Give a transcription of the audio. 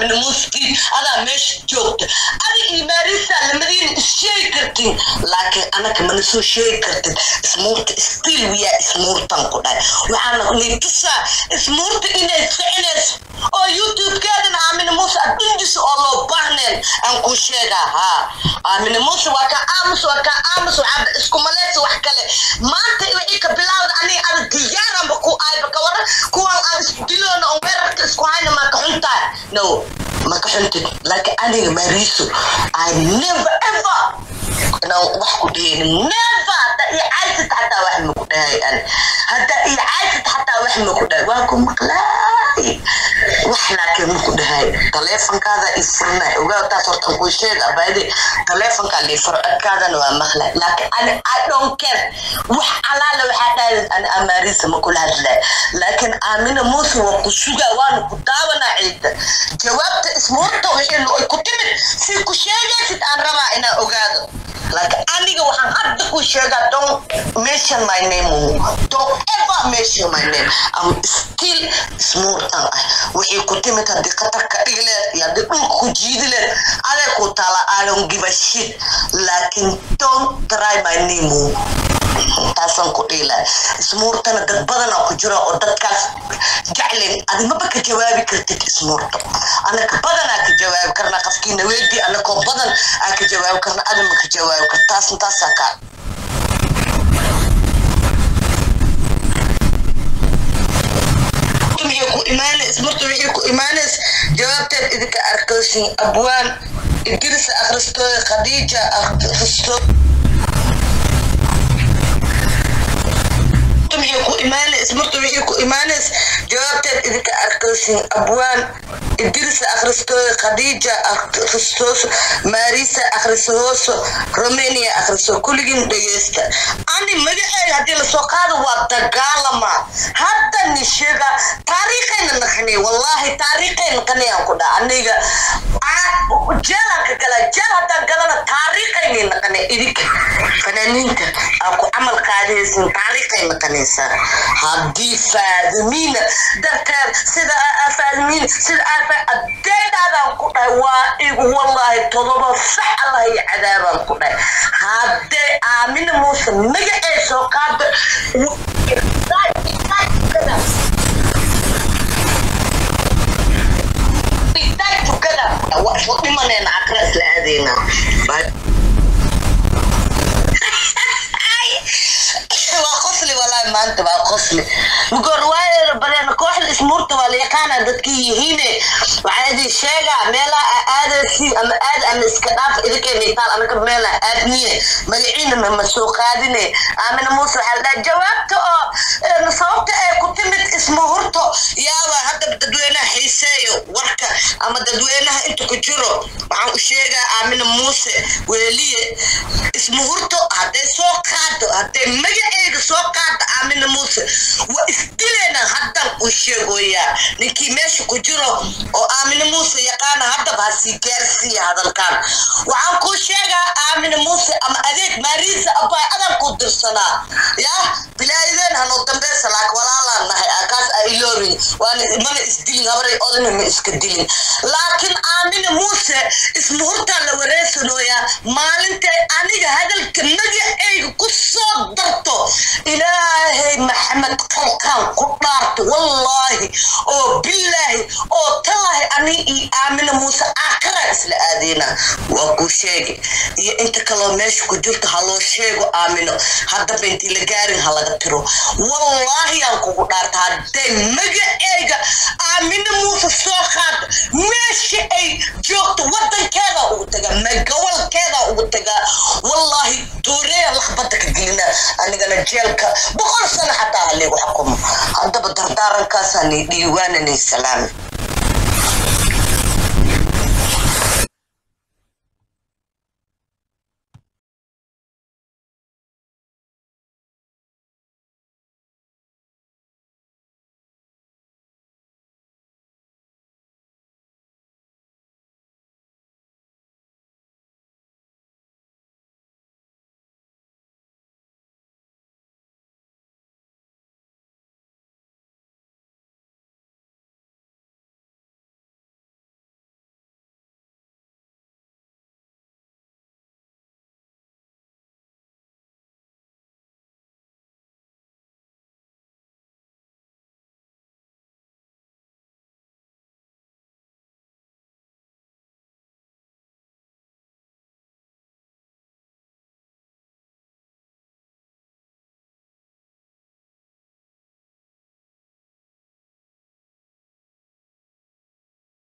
Aamina Muuse diid, adaa meesha joogta. Adi iyo Maarisa lamadiina is sheegi kartin, laakiin anaka mana soo sheegi kartid. Ismuurta still wiyaa ismuurtan ku dhahay. Waxaana nii tusaa ismuurta inay soconayso oo YouTube-keedana Aamina Muuse aad dhunjiso oo loo baahneen aan kuu sheegaa. Haa, Aamina Muuse waa kaa aamus, waa kaa aamus. Waxaaba isku maleysa wax kale. Maanta wixii ka bilawda, aniga ada diyaaranba ku ayba ka waran kuwan aan isku diloona oon weerarka isku hayna. Maa ka xuntahay? No, ma ka xuntid, laakiin aniga Mariso, I never ever inaan wax ku dhehaynin, never. Hadda ii caysid xataa wax ma ku dhahay ani. Hadda ii caysid xataa wax ma ku dhahay. Waa ku maqlaay wax, laakiin ma ku dhahay. Taleefonkaada ii furnay, ogaa taas. Horta aan kuu sheega, abaayade, taleefonkaa lii furo, codkaadana waa maqlay, laakiin ani I don't care wax alaala waxaa dhahayd. Ani Amaarisa ma kula hadlay, laakiin Aamina Muuse waa ku sugaa, waana ku daawanaa. Ciidda jawaabta ismuurta wixii ay ku timid si ku sheegaysid aan rabaa inaan ogaado. Laakiin aniga waxaan hadda ku sheegaa, don't mention my name, don't ever mention my name. I'm still ismuurtan ah. Wixii ku timid haddii khatar ka dhigi leed iyo haddii dhulka ku jiidi leed, aday ku taala. I don't give a shit, laakiin don't try my name. Taasaan ku dhihi lahay. Ismuurtana dad badanaa ku jira oo dadkaas jeclin. Adi maba ka jawaabi kartid ismuurta. Anaka badanaa ka jawaabi karna, qafkiina weydii, anakoo badan aa ka jawaabi karna. Adi ma ka jawaabi karta. Taasna taasaa kaa wixii ku imaanays marta, wixii ku imaanays jawaabteed idinka arkaysin. Abwaan Idris akhristooy, Khadiija akhristo. Wixii ku imaanays marta, wixii ku imaanays jawaabteed idinka arkaysin. Abwaan Idris akhristooy, Khadiija akhristoos, Maarisa akhrisahooso, Romania akhriso, kulligiin dhegeysta. Ani magaceyga haddii lasoo qaado waa dagaalama. Hadda ni sheega, taariikhayna naqanay, wallaahi taariikhay naqanay aan ku dhaha. Aniga jeelaan ka galaa, jeel haddaan galana taariikhaynay naqanay. Idinka fanaaniinta aa ku camal qaadaysin, taariikhay naqanaysaa haddii Faadimiina darteed sida Faadimiin sida adeedhaadaan ku dhahay. Waa igu wallaahi 7 sac Allah iyo cadaabaan ku dhahay haddee Aamina Muuse magacee soo qaada. Waa isla dhimanayna, aqra isla aadayna. Waa qosli, walaahi maanta waa qosli. Mugo riwaayada badeen kooxda ismuurta waa la yaqaana dadkii yihiine. Waxaa idin sheegaa meelaha aadaysi ama aad ama iska dhaaf idinkay taal. Anaka meelaha aadniye magaciina ma soo qaadine. Aamina Muuse waxaa la dhaha jawaabta oo sababta ay ku timid ismuhurto yaaba. Hadda dadweynaha xiiseeyo warka ama dadweynaha inta ku jiro, waxaan u sheegaa Aamina Muuse Weeliye, ismuhurto hadday soo qaado, hadday magaceyga soo qaado Aamina Muuse, waa isdileena. Haddan u sheegoyaa ninkii meesha ku jiro oo Aamina Muuse yaqaana, haddaba ha sii gaarsiiya hadalkan. Waxaan kuu sheegaa Aamina Muuse ama adeeg Maariisa abaay adan ku dirsanaa yaa bilaayadeen hanoo dambeysa, laakiin walaalaan nahay kaas a iloobin. Waana mana isdilin, habaray odana ma iska dilin, laakiin Aamina Muuse ismuhurtaa la wareysanoyaa. Maalintay aniga hadalka magaceyga ku soo darto, Ilaahay Maxamed qalqaan ku dhaarto, wallaahi oo bilaahi oo talaahi, ani iyo Aamina Muuse aakhira isla aadeyna. Waa kuu sheegi iyo inta kaloo meesha ku jirto ha loo sheego Aamino, haddaba intii la gaarin ha laga tiro. Wallaahi aan kugu dhaarta, hadday magaceyga Aamina Muuse soo qaado, meesha ay joogto wadankeeda ugu tagaa, magawalkeeda ugu tagaa, wallaahi dooreeya laxbadda ka gelina. Anigana jeelka 100 sano xataa haliigu xukumo. Haddaba dardaarankaasaan dhiiwaananay salaami.